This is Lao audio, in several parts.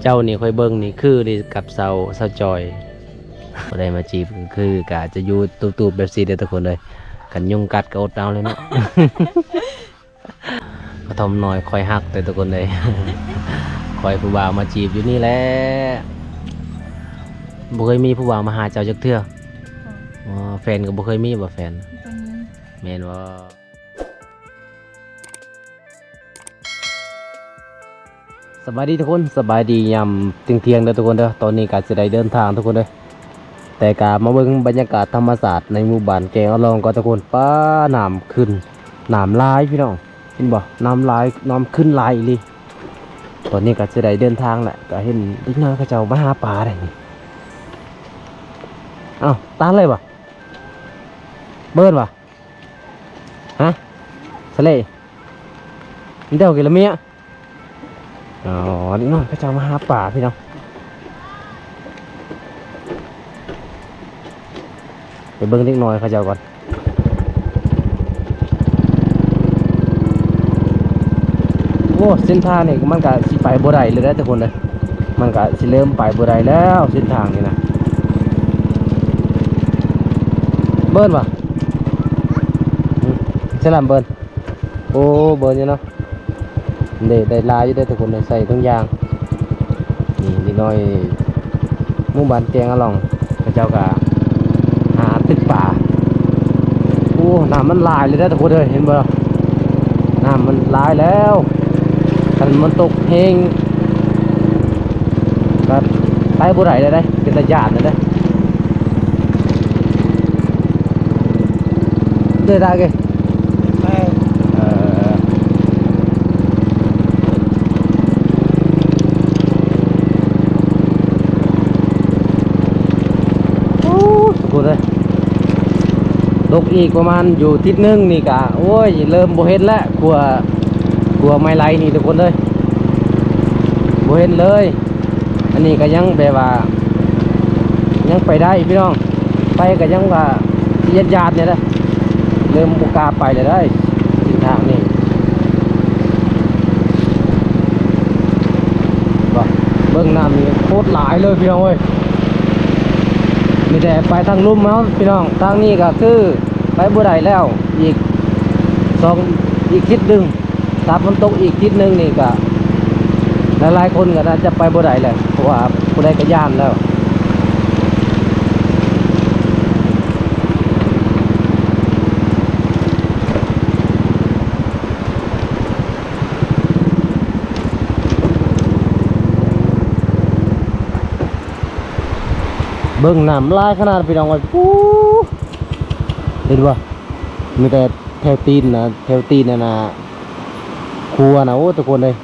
ເຈົ້ານີ້ຂ້ອຍເບິ່ງນີ້ຄືດີກັບສາວ ສາວຈອຍ. ຜູ້ໃດມາຈີບກໍຄືກະຈະຢູ່ຕູບໆແບບຊີ້ເດີ້ທຸກຄົນເອີຍ. ຄັນຍຸງກັດກໍອົດເອົາແລ້ວເນາະ. ກະທ່ອມນ້ອຍຂ້ອຍຮັກເດີ້ທຸກຄົນເອີຍ. ຂ້ອຍຜູ້ບ່າວມາຈີບຢູ່ນີ້ແຫຼະ. ບໍ່ເຄີຍມີຜູ້ບ່າວມາຫາເຈົ້າຈັກເທື່ອ. ອໍ ອໍ ແຟນກໍບໍ່ເຄີຍມີບໍ່ແຟນ? ບໍ່ເຄີຍມີ. ແມ່ນບໍ່? ສະບາຍດີທຸກຄົນ, ສະບາຍດີຍາມທ່ຽງໆເດີ້ທຸກຄົນເດີ້. ຕອນນີ້ກໍຊິໄດ້ເດີນທາງທຸກຄົນເດີ້, ແຕ່ກໍມາເບິ່ງບັນຍາກາດທຳມະຊາດໃນໝູ່ບ້ານແກ້ງອາລອງກ່ອນທຸກຄົນ. ປ້າ ນ້ຳຂຶ້ນ, ນ້ຳຫຼາຍພີ່ນ້ອງ, ເຫັນບໍ່? ນ້ຳຫຼາຍ, ນ້ຳຂຶ້ນຫຼາຍອີ່ຫຼີ. ຕອນນີ້ກໍຊິໄດ້ເດີນທາງແຫຼະ, ກໍເຫັນເດັກນ້ອຍເຂົາເຈົ້າມາຫາປາໄດ໋ນີ້. ເອົ້າ ຕານເລີຍບໍ່? ເບິ່ງບໍ່? ຮະ? ສະເລ? ມັນເຈົ້າກິນລະເມຍ? ອໍ ເດັກນ້ອຍເຂົາເຈົ້າມາຫາປາພີ່ນ້ອງ. ໄປເບິ່ງເດັກນ້ອຍເຂົາເຈົ້າກ່ອນ. ໂອ້ ເສັ້ນທາງນີ້ມັນກະຊິໄປບໍ່ໄດ້ເລີຍເດ້ທຸກຄົນເອີຍ. ມັນກະຊິເລີ່ມໄປບໍ່ໄດ້ແລ້ວເສັ້ນທາງນີ້ນະ. ເບິ່ງບໍ່? ອືມ ສະລຳເບິ່ງ. ໂອ້ ເບິ່ງຢູ່ເນາະ. ເດ້ ໄດ້ຫຼາຍຢູ່ເດ້ທຸກຄົນເດ້ ໃສ່ທຸກຢ່າງ. ນີ້ເດັກນ້ອຍໝູ່ບ້ານແກ້ງອາລອງ ເຂົາເຈົ້າກະຫາຕຶກປາ. ໂອ້ ນ້ຳມັນຫຼາຍເລີຍເດ້ທຸກຄົນເອີຍ ເຫັນບໍ່? ນ້ຳມັນຫຼາຍແລ້ວ, ຄັນມັນຕົກແຮງກະໄປບໍ່ໄດ້ແລ້ວເດ້ ເປັນຕາຢ້ານແລ້ວເດ້. ເດີດາເກ ເອີ ໂອ້ ທຸກຄົນເອີຍ ຕົກອີກປະມານຢູ່ທິດໜຶ່ງນີ້ກະ ໂອ້ຍ ເລີ່ມບໍ່ເຫັນແລ້ວ ຂົວ ຂົວໄມ້ໄຫຼນີ້ທຸກຄົນເອີຍ ບໍ່ເຫັນເລີຍ. ອັນນີ້ກໍຍັງແບບວ່າຍັງໄປໄດ້ພີ່ນ້ອງ, ໄປກໍຍັງວ່າຢ້ານໆນີ້ແຫຼະ, ເລີ່ມບໍ່ກ້າໄປແລ້ວໄດ໋ ເສັ້ນທາງນີ້. ເບິ່ງນ້ຳນີ້ໂຄດຫຼາຍເລີຍພີ່ນ້ອງເອີຍ, ມີແຕ່ໄປທາງລຸ່ມເຮົາພີ່ນ້ອງ, ທາງນີ້ກໍຄືໄປບໍ່ໄດ້ແລ້ວ ອີກສອງ ອີກທິດໜຶ່ງ. ຖ້າຝົນຕົກອີກທິດໜຶ່ງນີ້ກະ ຫຼາຍໆຄົນກໍໜ້າຈະໄປບໍ່ໄດ້ແຫຼະ ເພາະວ່າຜູ້ໃດກໍຢ້ານແລ້ວ. ເບິ່ງນ້ຳຫຼາຍຂະໜາດພີ່ນ້ອງເອີຍ, ປູ້ ເຫັນບໍ່? ມີແຕ່ແຖວຕີນນະ ແຖວຕີນນັ້ນນະ ຂົວນະ. ໂອ້ ທຸກຄົນເອີຍ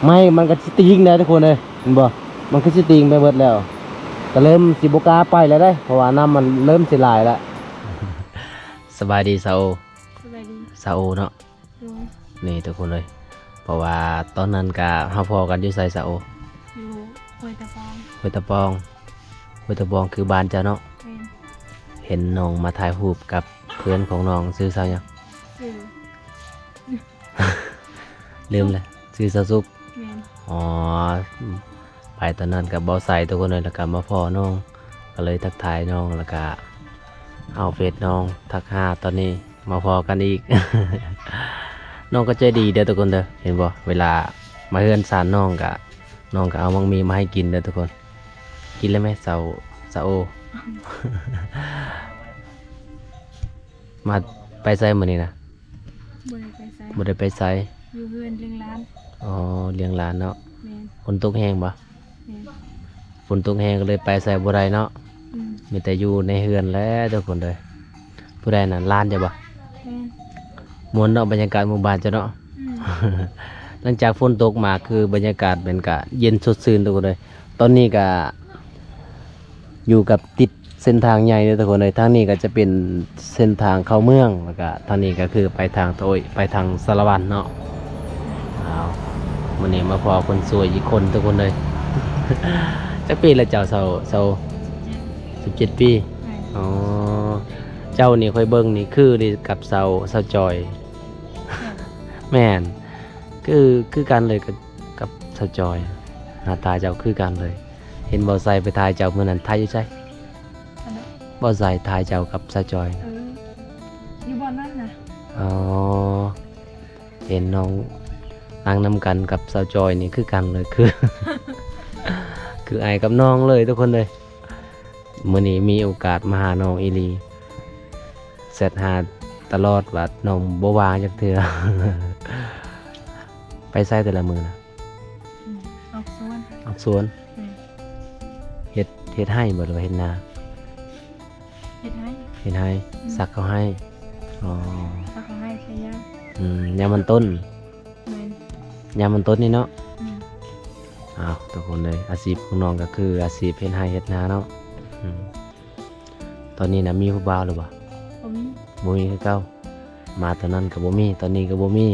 ໄມ້ມັນກໍຊິຕີງໄດ໋ທຸກຄົນເອີຍ, ເຫັນບໍ່? ມັນຄືຊິຕີງໄປເບິດແລ້ວ, ກໍເລີ່ມຊິບໍ່ກ້າໄປແລ້ວເດ້ ເພາະວ່ານ້ຳມັນເລີ່ມຊິຫຼາຍແລ້ວ. ສະບາຍດີສາວໂອ. ສະບາຍດີ. ສາວໂອເນາະ. ໂດຍ. ນີ້ທຸກຄົນເອີຍ ເພາະວ່າຕອນນັ້ນກະເຮົາພໍ້ກັນຢູ່ໃສສາວໂອ? ຢູ່ຫ້ວຍຕາປອງ. ຫ້ວຍຕາປອງ, ຫ້ວຍຕາປອງຄືບ້ານເຈົ້າເນາະ? ແມ່ນ. ເຫັນນ້ອງມາຖ່າຍຮູບກັບເພື່ອນຂອງນ້ອງ ຊື່ສາວຫຍັງ? ຊື່ ລືມແລ້ວ. ຊື່ສາວສຸກ. ແມ່ນ. ອໍ ໄປຕອນນັ້ນກັບເບົາໄຊທຸກຄົນເອີຍ, ແລ້ວກໍມາພໍ້ນ້ອງ ກໍເລີຍທັກທາຍນ້ອງ ແລ້ວກະເອົາເຟສນ້ອງທັກຫາ, ຕອນນີ້ມາພໍ້ກັນອີກ. ນ້ອງກໍໃຈດີເດີທຸກຄົນເດີ, ເຫັນບໍ່? ເວລາມາເຮືອນຊານນ້ອງກະ ນ້ອງກໍເອົາໝາກມີ້ມາໃຫ້ກິນເດີທຸກຄົນ. ກິນແລ້ວແມ ສາວ ສາວໂອ. ມາ ໄປໃສມື້ນີ້ນະ? ບໍ່ໄດ້ໄປໃສ. ບໍ່ໄດ້ໄປໃສ. ຢູ່ເຮືອນລ້ຽງຫຼານ. ອໍ ລ້ຽງຫຼານເນາະ. ແມ່ນ. ຝົນຕົກແຮງບໍ່? ແມ່ນ. ຝົນຕົກແຮງກໍເລີຍໄປໃສບໍ່ໄດ້ເນາະ. ອືມ. ມີແຕ່ຢູ່ໃນເຮືອນແຫຼະທຸກຄົນເດີ. ຜູ້ໃດນັ້ນ ຫຼານເຈົ້າບໍ່? ແມ່ນ. ມ່ວນເນາະ ບັນຍາກາດໝູ່ບ້ານເຈົ້າເນາະ. ອືມ. ຫຼັງຈາກຝົນຕົກມາ ຄືບັນຍາກາດມັນກະເຢັນສົດຊື່ນທຸກຄົນເດີ. ຕອນນີ້ກະ ຢູ່ກັບຕິດເສັ້ນທາງໃຫຍ່ເດີທຸກຄົນເອີຍ. ທາງນີ້ກໍຈະເປັນເສັ້ນທາງເຂົ້າເມືອງ, ແລ້ວກໍທາງນີ້ກໍຄືໄປທາງໂຕຍ ໄປທາງສາລະວັນເນາະ. ອ້າວ ມື້ນີ້ມາພໍ້ຄົນສວຍອີກຄົນທຸກຄົນເອີຍ. ຈັກປີແລ້ວເຈົ້າ ສາວ ສາວໂອ? ສິບເຈັດ. ສິບເຈັດປີ. ແມ່ນ. ອໍ ເຈົ້ານີ້ຂ້ອຍເບິ່ງນີ້ຄືກັບສາວ ສາວຈອຍ. ແມ່ນ. ແມ່ນ. ຄື ຄືກັນເລີຍກັບ ກັບສາວຈອຍ. ໜ້າຕາເຈົ້າຄືກັນເລີຍ. ເຫັນບໍ່ໄຊໄປຖ່າຍເຈົ້າມື້ນັ້ນ ຖ່າຍຢູ່ໃສ? ອັນໃດ? ບໍ່ໄຊຖ່າຍເຈົ້າກັບສາວຈອຍ. ເອີ ຢູ່ບ່ອນນັ້ນນະ. ອໍ ເຫັນນ້ອງນັ່ງນຳກັນກັບສາວຈອຍນີ້ຄືກັນເລີຍ ຄື ຄືອ້າຍກັບນ້ອງເລີຍທຸກຄົນເອີຍ. ມື້ນີ້ມີໂອກາດມາຫານ້ອງອີ່ຫຼີ ແຊັດຫາຕະຫຼອດວ່ານ້ອງບໍ່ວ່າງຈັກເທື່ອ. ໄປໃສແຕ່ລະມື້ນະ? ອືມ ອອກສວນ. ອອກສວນ. ແມ່ນ. ເຮັດ ເຮັດໄຮ່ບໍ່ ຫຼືວ່າເຮັດນາ? ເຮັດໄຮ່. ເຮັດໄຮ່. ອືມ ສັກເຂົ້າໄຮ່. ອໍ ສັກເຂົ້າໄຮ່ໃສ່ຢາ. ອືມ ຍາມມັນຕົ້ນ. ແມ່ນ. ຍາມມັນຕົ້ນນີ້ເນາະ. ອືມ ອ້າວ ທຸກຄົນເອີຍ ອາຊີບຂອງນ້ອງກໍຄືອາຊີບເຮັດໄຮ່ເຮັດນາເນາະ. ອືມ ຕອນນີ້ນະມີຜູ້ບ່າວແລ້ວບໍ່? ບໍ່ມີ. ບໍ່ມີຄືເກົ່າ. ມາຕອນນັ້ນກໍບໍ່ມີ ຕອນນີ້ກໍບໍ່ມີ.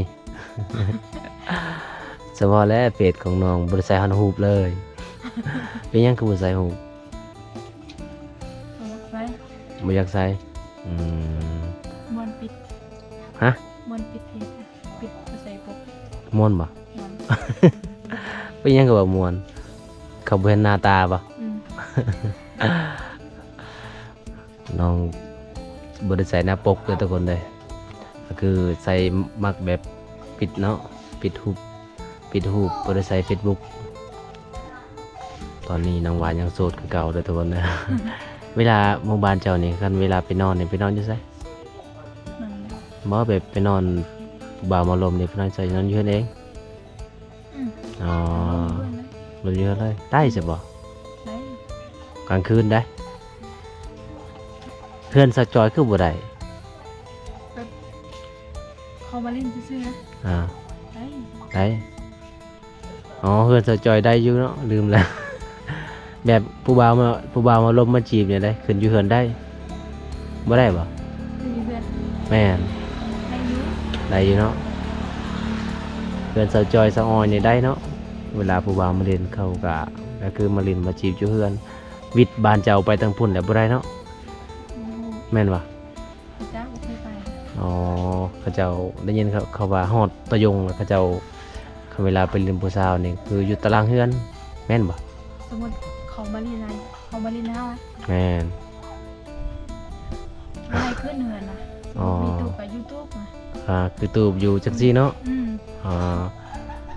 ສະເພາະແຫຼະເຟສຂອງນ້ອງບໍ່ໄດ້ໃສ່ຮອດຮູບເລີຍ. ເປັນຫຍັງຄືບໍ່ໃສ່ຮູບ? ບໍ່ຢາກໃສ່. ບໍ່ຢາກໃສ່. ອືມ ມ່ວນປິດ. ຮະ? ມ່ວນປິດເພຈ. ປິດບໍ່ໃສ່ປົກ. ມ່ວນບໍ່? ມ່ວນ. ເປັນຫຍັງຄືວ່າມ່ວນ? ເຂົາບໍ່ເຫັນໜ້າຕາບໍ່? ອືມ ນ້ອງບໍ່ໄດ້ໃສ່ໜ້າປົກເດີທຸກຄົນເດີ ກໍຄືໃສ່ມັກແບບປິດເນາະ ປິດຮູບ ປິດຮູບ ບໍ່ໄດ້ໃສ່ເຟສບຸກ. ຕອນນີ້ນ້ອງຫວານຍັງໂສດຄືເກົ່າເດີທຸກຄົນເດີ. ເວລາໝູ່ບ້ານເຈົ້ານີ້ ຄັນເວລາໄປນອນນີ້ ໄປນອນຢູ່ໃສ? ນອນຢູ່. ບໍ່ ແບບໄປນອນ ຜູ້ບ່າວມາລົມນີ້ ໄປນອນໃສ? ນອນຢູ່ເຮືອນເອງ? ອືມ ອໍ ນອນຢູ່ເຮືອນເລີຍ. ໄດ້ຊະບໍ່? ໄດ້. ກາງຄືນໄດ້? ເຮືອນສາວຈອຍຄືບໍ່ໄດ້? ແບບເຂົາມາຫຼິ້ນຊື່ໆນະ. ອ່າ ໄດ້. ໄດ້. ອໍ ເຮືອນສາວຈອຍໄດ້ຢູ່ເນາະ ລືມແລ້ວ. ແບບຜູ້ບ່າວມາ ຜູ້ບ່າວມາລົມມາຈີບນີ້ໄດ້ ຂຶ້ນຢູ່ເຮືອນໄດ້ ບໍ່ໄດ້ບໍ່? ຂຶ້ນຢູ່ເຮືອນ. ແມ່ນ. ໄດ້ຢູ່. ໄດ້ຢູ່ເນາະ. ເຮືອນສາວຈອຍສາວອອຍນີ້ໄດ້ເນາະ. ເວລາຜູ້ບ່າວມາຫຼິ້ນ ເຂົາກະ ກະຄືມາຫຼິ້ນມາຈີບຢູ່ເຮືອນ. ວິດບ້ານເຈົ້າໄປທາງພຸ້ນແຫຼະ ບໍ່ໄດ້ເນາະ. ບໍ່ຮູ້. ແມ່ນບໍ່? ບໍ່ຈັກ ບໍ່ເຄີຍໄປ. ອໍ ເຂົາເຈົ້າໄດ້ຍິນເຂົາ ເຂົາວ່າຮອດຕະຍົງແລ້ວ ເຂົາເຈົ້າ ຄັນເວລາໄປຫຼິ້ນຜູ້ສາວນີ້ ຄືຢູ່ຕາລ່າງເຮືອນ ແມ່ນບໍ່? ສົມມຸດເຂົາມາຫຼິ້ນນະ ເຂົາມາຫຼິ້ນນະ. ແມ່ນ. ບໍ່ໃຫ້ຂຶ້ນເຮືອນນະ. ອໍ ມີຕູບກໍຢູ່ຕູບນະ. ອ່າ ຄືຕູບຢູ່ຈັ່ງຊີ້ເນາະ. ອືມ. ອໍ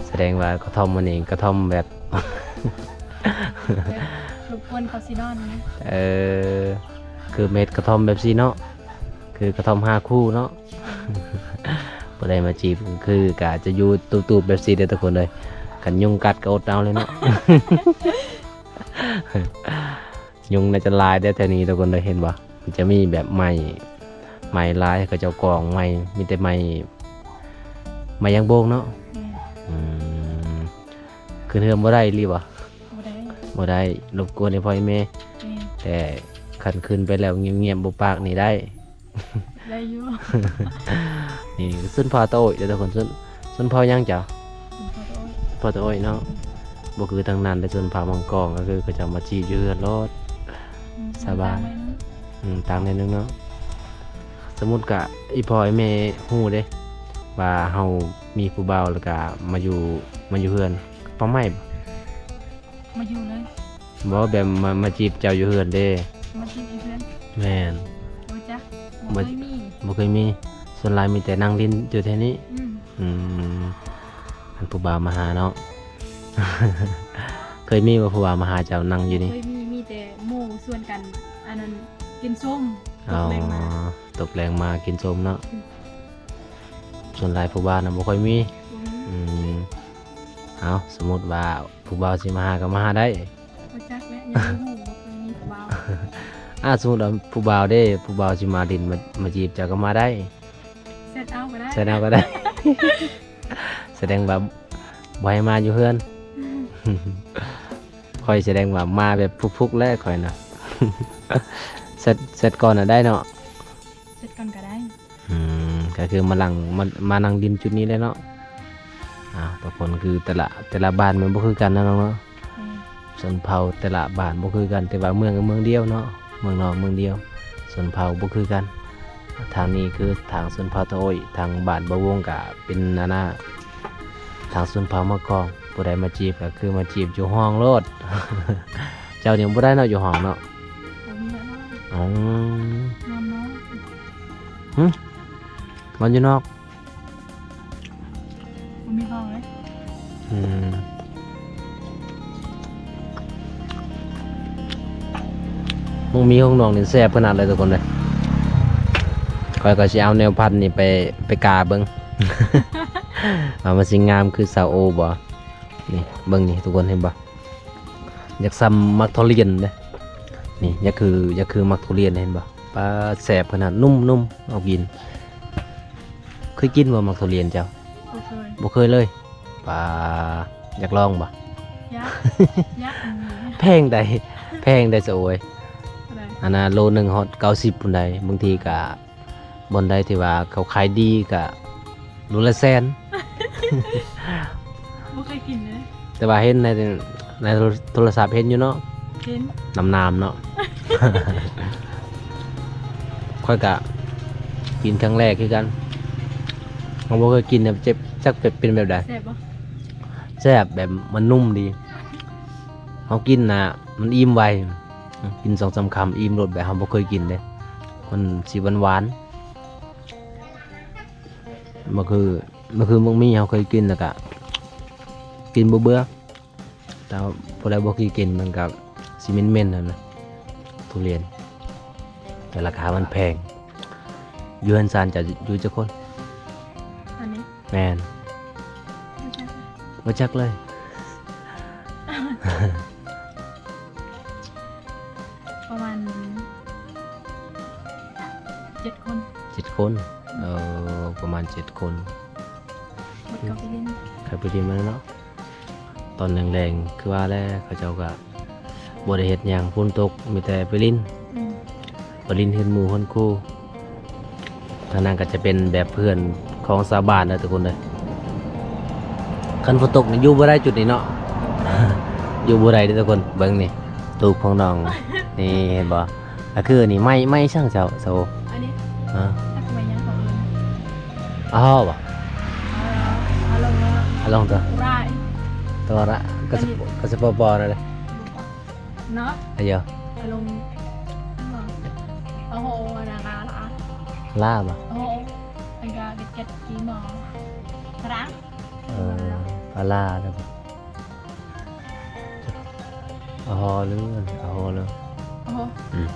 ສະແດງວ່າກະທ່ອມອັນນີ້ ກະທ່ອມແບບ ແບບລົບກວນເຂົາຊິນອນນະ. ເອີ ຄືເມັດກະທ່ອມແບບຊີ້ເນາະ. ຄືກະທ່ອມຫ້າຄູ່ເນາະ. ຜູ້ໃດມາຈີບຄືກະຈະຢູ່ຕູບໆແບບຊີ້ເດີທຸກຄົນເອີຍ. ຄັນຍຸງກັດກໍອົດເອົາເລີຍເນາະ. ຍຸງໜ້າຈະຫຼາຍເດີແຖວນີ້ທຸກຄົນເດີ ເຫັນບໍ່? ມັນຈະມີແບບໄມ້ ໄມ້ຫຼາຍ ເຂົາເຈົ້າກອງໄມ້ ມີແຕ່ໄມ້ ໄມ້ຢາງໂບງເນາະ. ແມ່ນ. ອືມ ຂຶ້ນເຮືອນບໍ່ໄດ້ອີ່ຫຼີບໍ່? ບໍ່ໄດ້ ບໍ່ໄດ້ ລົບກວນໃຫ້ພໍ່ໃຫ້ແມ່. ແມ່ນ. ແຕ່ຄັນຂຶ້ນໄປແລ້ວງຽບໆ ບໍ່ປາກນີ້ໄດ້. ໄດ້ຢູ່. ນີ້ຊົນເຜົ່າຕາໂອ້ຍເດີທຸກຄົນ. ຊົນ ຊົນເຜົ່າຫຍັງເຈົ້າ? ຊົນເຜົ່າຕາໂອ້ຍ. ເຜົ່າຕາໂອ້ຍເນາະ. ບໍ່ຄືທາງນັ້ນເດ້ ຊົນເຜົ່າມັງກອງ ກໍຄືເຂົາເຈົ້າມາຈີບຢູ່ເຮືອນໂລດ. ອືມ ສະບາຍ. ຕ່າງໜ້ອຍໜຶ່ງ. ອືມ ຕ່າງໜ້ອຍໜຶ່ງເນາະ. ສົມມຸດກະອີ່ພໍ່ອີ່ແມ່ຮູ້ເດ້ ວ່າເຮົາມີຜູ້ບ່າວ ແລ້ວກະມາຢູ່ ມາຢູ່ເຮືອນ ປະໄມ້ ມາຢູ່ເລີຍ. ບໍ່ ແບບມາ ມາຈີບເຈົ້າຢູ່ເຮືອນເດ້. ມາຈີບຢູ່ເຮືອນ. ແມ່ນ. ບໍ່ຈັກ ບໍ່ເຄີຍມີ ບໍ່ເຄີຍມີ. ສ່ວນຫຼາຍມີແຕ່ນັ່ງຫຼິ້ນຢູ່ແຖວນີ້. ອືມ ອືມ ອັນຜູ້ບ່າວມາຫາເນາະ. ເຄີຍມີບໍ່ຜູ້ບ່າວມາຫາເຈົ້ານັ່ງຢູ່ນີ້? ເຄີຍມີ ມີແຕ່ໝູ່ຊວນກັນ ອັນນັ້ນ ກິນສົ້ມ. ອໍ ຕົກແລງມາ ຕົກແລງມາກິນສົ້ມເນາະ. ອືມ ສ່ວນຫຼາຍຜູ້ບ່າວນະບໍ່ຄ່ອຍມີ. ບໍ່ມີ. ອືມ ເອົາ ສົມມຸດວ່າຜູ້ບ່າວຊິມາຫາກໍມາຫາໄດ້. ບໍ່ຈັກແຫຼະ ຍັງບໍ່ຮູ້ ບໍ່ເຄີຍມີຜູ້ບ່າວ. ອາ ສົມມຸດວ່າຜູ້ບ່າວເດ້ ຜູ້ບ່າວຊິມາຫຼິ້ນ ມາ ມາຈີບເຈົ້າກໍມາໄດ້. ແຊັດເອົາກໍໄດ້ ແຊັດເອົາກໍໄດ້. ສະແດງວ່າບໍ່ໃຫ້ມາຢູ່ເຮືອນ. ອືມ ຂ້ອຍສະແດງວ່າມາແບບຟຸກໆແຫຼະຂ້ອຍນະ. ແຊັດ ແຊັດກ່ອນນະໄດ້ເນາະ. ແຊັດກ່ອນກໍໄດ້. ອືມ ກໍຄືມານັ່ງ ມາ ມານັ່ງຫຼິ້ນຈຸດນີ້ແຫຼະເນາະ. ອ່າ ທຸກຄົນ ຄືແຕ່ລະ ແຕ່ລະບ້ານມັນບໍ່ຄືກັນນະນ້ອງເນາະ. ອືມ ຊົນເຜົ່າແຕ່ລະບ້ານບໍ່ຄືກັນ ແຕ່ວ່າເມືອງກໍເມືອງດຽວເນາະ ເມືອງນອກເມືອງດຽວ ຊົນເຜົ່າບໍ່ຄືກັນ. ທາງນີ້ຄືທາງຊົນເຜົ່າຕາໂອ້ຍ ທາງບ້ານບໍ່ວົງກໍເປັນອັນນ່າ ທາງຊົນເຜົ່າມະກອງ ປ ຜູ້ໃດມາຈີບກໍຄືມາຈີບຢູ່ຫ້ອງໂລດ. ເຈົ້ານີ້ບໍ່ໄດ້ເນາະ ຢູ່ຫ້ອງເນາະ. ບໍ່ມີແລ້ວເນາະ. ອໍ ນອນເນາະ. ຫຶ? ນອນຢູ່ນອກ. ບໍ່ມີຫ້ອງເລີຍ. ອືມ ໝາກມີຂອງນ້ອງນີ້ແຊບຂະໜາດເລີຍທຸກຄົນເອີຍ. ຂ້ອຍກໍຊິເອົາແນວພັນນີ້ໄປ ໄປກາເບິ່ງ ວ່າມັນຊິງາມຄືສາວໂອບໍ່. ນີ້ເບິ່ງນີ້ທຸກຄົນເຫັນບໍ່? ຢາກສ່ຳໝາກທຸລຽນເດ້. ນີ້ຢາກຄື ຢາກຄືໝາກທຸລຽນເຫັນບໍ່? ປາດ ແຊບຂະໜາດ ນຸ້ມໆ ເອົາກິນ. ເຄີຍກິນບໍ່ໝາກທຸລຽນເຈົ້າ? ບໍ່ເຄີຍ. ບໍ່ເຄີຍເລີຍ. ປາດ ຢາກລອງບໍ່? ຢາກ ຢາກ. ແພງໃດ? ແພງໃດສະໂອຍ? ເທົ່າໃດ? ອັນນ່າ ໂລໜຶ່ງຮອດເກົ້າສິບພຸ້ນໃດ. ບາງທີກະ ບ່ອນໃດທີ່ວ່າເຂົາຂາຍດີກະໂລລະແສນ. ບໍ່ເຄີຍກິນເລີຍ. ແຕ່ວ່າເຫັນໃນ ໃນໂທລະສັບເຫັນຢູ່ເນາະ. ເຫັນ ນາມໆເນາະ. ຂ້ອຍກະກິນຄັ້ງແລກຄືກັນ. ເຮົາບໍ່ເຄີຍກິນນະ ຈັກເປັນແບບໃດ. ແຊບບໍ່? ແຊບ ແບບມັນນຸ້ມດີ. ເຮົາກິນນະ ມັນອີ່ມໄວ. ກິນສອງສາມຄຳອີ່ມໂລດ ແບບເຮົາບໍ່ເຄີຍກິນເດ້. ມັນຊິຫວານໆ. ບໍ່ຄື ບໍ່ຄືໝາກມີເຮົາເຄີຍກິນ ແລ້ວກະກິນບໍ່ເບື່ອ. ແຕ່ຜູ້ໃດບໍ່ເຄີຍກິນ ມັນກະຊິເໝັນໆ ຫັ້ນນະ ທຸລຽນ. ແຕ່ລາຄາມັນແພງ. ຢູ່ເຮືອນຊານເຈົ້າຢູ່ຈັກຄົນ? ອັນນີ້? ແມ່ນ. ບໍ່ຈັກ ບໍ່ຈັກເລີຍ. ປະມານເຈັດຄົນ. ເຈັດຄົນ. ເອີ ປະມານເຈັດຄົນ. ເບິດເຂົາໄປຫຼິ້ນ ເຂົາໄປຫຼິ້ນມາແລ້ວເນາະ. ຕອນແລງໆ ຄືວ່າແຫຼະ ເຂົາເຈົ້າກະບໍ່ໄດ້ເຮັດຫຍັງ ຝົນຕົກ ມີແຕ່ໄປຫຼິ້ນ. ອືມ ໄປຫຼິ້ນເຮືອນໝູ່ເຮືອນຄູ່. ທາງນັ້ນກໍຈະເປັນແບບເຮືອນຂອງຊາວບ້ານເດີທຸກຄົນເດີ. ຄັນຝົນຕົກນີ້ຢູ່ບໍ່ໄດ້ຈຸດນີ້ເນາະ. ຢູ່ບໍ່ໄດ້ເດີທຸກຄົນ. ເບິ່ງນີ້ ຕູບຂອງນ້ອງ ນີ້ເຫັນບໍ່? ກໍຄືນີ້ໄມ້ ໄມ້ຫຍັງເຈົ້າ ສາວ? ອັນນີ້ ຮະ? ຈັກໄມ້ຫຍັງເຂົາເອີ້ນ. ອາຮໍບໍ່? ອາຮໍ ອາລົງເດີ ຣາຍ ຕົວຣະ ກະສະ ກະສະປອປອນະເດ. ເນາະ ອາຢາ ອາລົງ ອາໂຮ ອານາກາລາ ລາບໍ່? ໂຮ ອັນກາເກັດ ເກັດ ກີມໍ ຕະລາງ ເອີ ອາລາ ອາໂຮ ຫຼື ອາໂຮ ຫຼື ໂອ້ໂຫ ອືມ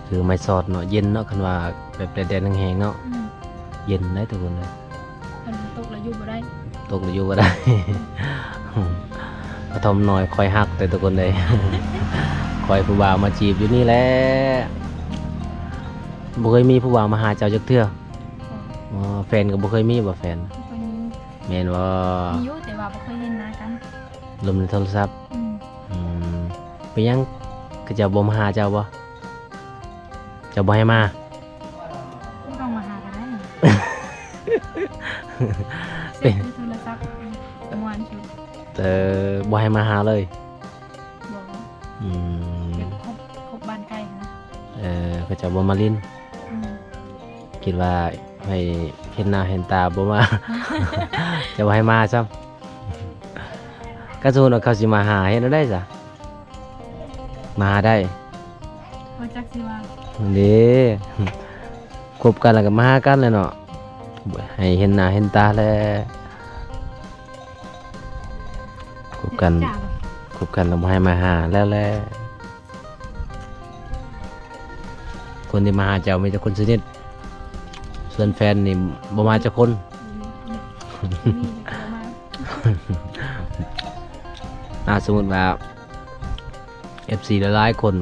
ຄືໄມ້ສອດເນາະ ເຢັນເນາະ ຄັນວ່າແບບແດດໆ ແຮງໆ ເນາະ ອືມ ເຢັນໄດ໋ທຸກຄົນເອີຍ. ຄັນຝົນຕົກແລ້ວຢູ່ບໍ່ໄດ້ ຕົກແລ້ວຢູ່ບໍ່ໄດ້ ກະທ່ອມນ້ອຍຂ້ອຍຮັກເດີທຸກຄົນເອີຍ ຂ້ອຍຜູ້ບ່າວມາຈີບຢູ່ນີ້ແຫຼະ. ບໍ່ເຄີຍມີຜູ້ບ່າວມາຫາເຈົ້າຈັກເທື່ອ? ອໍ ແຟນກໍບໍ່ເຄີຍມີບໍ່ ແຟນ? ບໍ່ເຄີຍມີ. ແມ່ນບໍ່? ມີຢູ່ ແຕ່ວ່າບໍ່ເຄີຍເຫັນໜ້າກັນ ລົມໃນໂທລະສັບ. ອືມ ອືມ ເປັນຫຍັງເຂົາເຈົ້າບໍ່ມາຫາເຈົ້າບໍ່? ເຈົ້າບໍ່ໃຫ້ມາ? ບໍ່ຕ້ອງມາຫາກໍໄດ້ ເຊັດຢູ່ໂທລະສັບ ມ່ວນສຸດ. ເອີ ບໍ່ໃຫ້ມາຫາເລີຍ? ບໍ່. ອືມ ແບບຄົບ ຄົບບ້ານໃກ້ຫັ້ນນະ. ເອີ ເຂົາເຈົ້າບໍ່ມາຫຼິ້ນ. ອືມ ຄິດວ່າໃຫ້ເຫັນໜ້າເຫັນຕາບໍ່ມາ ເຈົ້າບໍ່ໃຫ້ມາຊ້ຳ. ຄັນສົມມຸດວ່າເຂົາຊິມາຫາ ເຮັດແນວໃດຊະ? ມາຫາໄດ້ ບໍ່ຈັກຊິວ່າ ເດ້ ຄົບກັນແລ້ວກໍມາຫາກັນແຫຼະເນາະ ໃຫ້ເຫັນໜ້າເຫັນຕາແຫຼະ. ຄົບກັນ ຄົບກັນແລ້ວບໍ່ໃຫ້ມາຫາແລ້ວແຫຼະ. ຄົນທີ່ມາຫາເຈົ້າມີແຕ່ຄົນສະໜິດ ສ່ວນແຟນນີ້ບໍ່ມາຈັກຄົນ. ອາ ສົມມຸດວ່າ ເອັຟຊີ ຫຼາຍໆ ຄົນ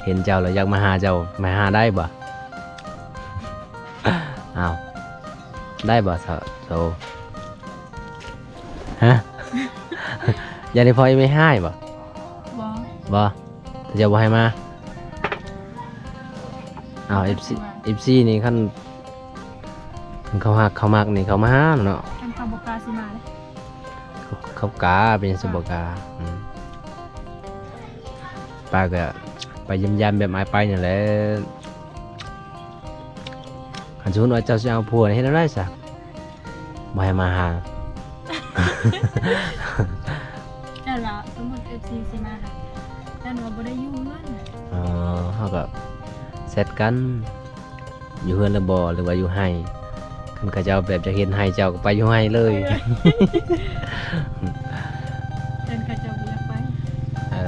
ເຫັນເຈົ້າແລ້ວຢາກມາຫາເຈົ້າ ມາຫາໄດ້ບໍ່? ອ້າວ ໄດ້ບໍ່ ສາວ ສາວ? ຮະ? ຢ້ານອີ່ພໍ່ອີ່ແມ່ຮ້າຍບໍ່? ບໍ່ ບໍ່ ເຂົາເຈົ້າບໍ່ໃຫ້ມາ. ອ້າວ ເອັຟຊີ ເອັຟຊີ ນີ້ຄັນ ຄັນເຂົາຮັກເຂົາມັກນີ້ເຂົາມາຫາເນາະ. ຄັນເຂົາບໍ່ກ້າຊິມາເດ້. ເຂົາ ເຂົາກ້າ ເປັນຫຍັງຊິບໍ່ກ້າ? ອືມ ປ້າກໍໄປຢ້ຽມຢາມແບບອ້າຍໄປນີ້ແຫຼະ. ຄັນສົມມຸດວ່າເຈົ້າຊິເອົາຜົວ ເຮັດແນວໃດຊະ? ບໍ່ໃຫ້ມາຫາ. ຢ້ານວ່າສົມມຸດເອັຟຊີຊິມາ ຢ້ານວ່າບໍ່ໄດ້ຢູ່ເຮືອນ. ອໍ ເຮົາກໍແຊັດກັນ ຢູ່ເຮືອນຫຼືບໍ່ ຫຼືວ່າຢູ່ໄຮ່? ຄັນເຂົາເຈົ້າແບບຢາກເຫັນໄຮ່ເຈົ້າກໍໄປຢູ່ໄຮ່ເລີຍ. ເອີ ເອີ ເອີ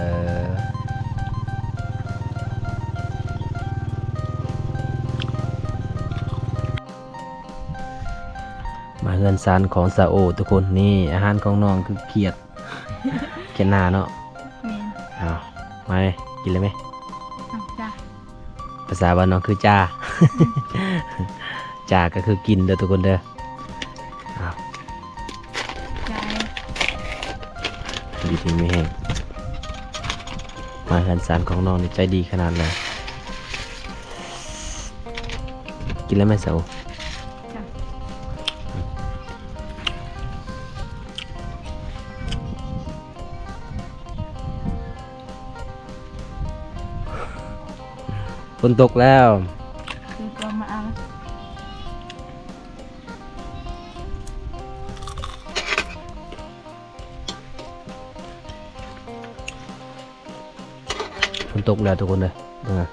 ມາເຮືອນຊານຂອງສາໂອທຸກຄົນ. ນີ້ອາຫານຂອງນ້ອງຄືຂຽດ ຂຽດໜ້າເນາະ. ແມ່ນ. ເອົາ ມາເລີຍ ກິນເລີຍແມະ. ເອົາ ຈ້າ. ພາສາບ້ານນ້ອງຄືຈ້າ ຈ້າກໍຄືກິນເດີທຸກຄົນເດີ. ເອົາ ຈ້າ ດີດີມີແຮງ. ມາເຮືອນຊານຂອງນ້ອງນີ້ໃຈດີຂະໜາດເລີຍ. ກິນແລ້ວແມ່ນສາວ. ຝົນຕົກແລ້ວ. ຄືກໍມາເອົາ. ຝົນຕົກແລ້ວທຸກຄົນເດີ. ເບິ່ງນະ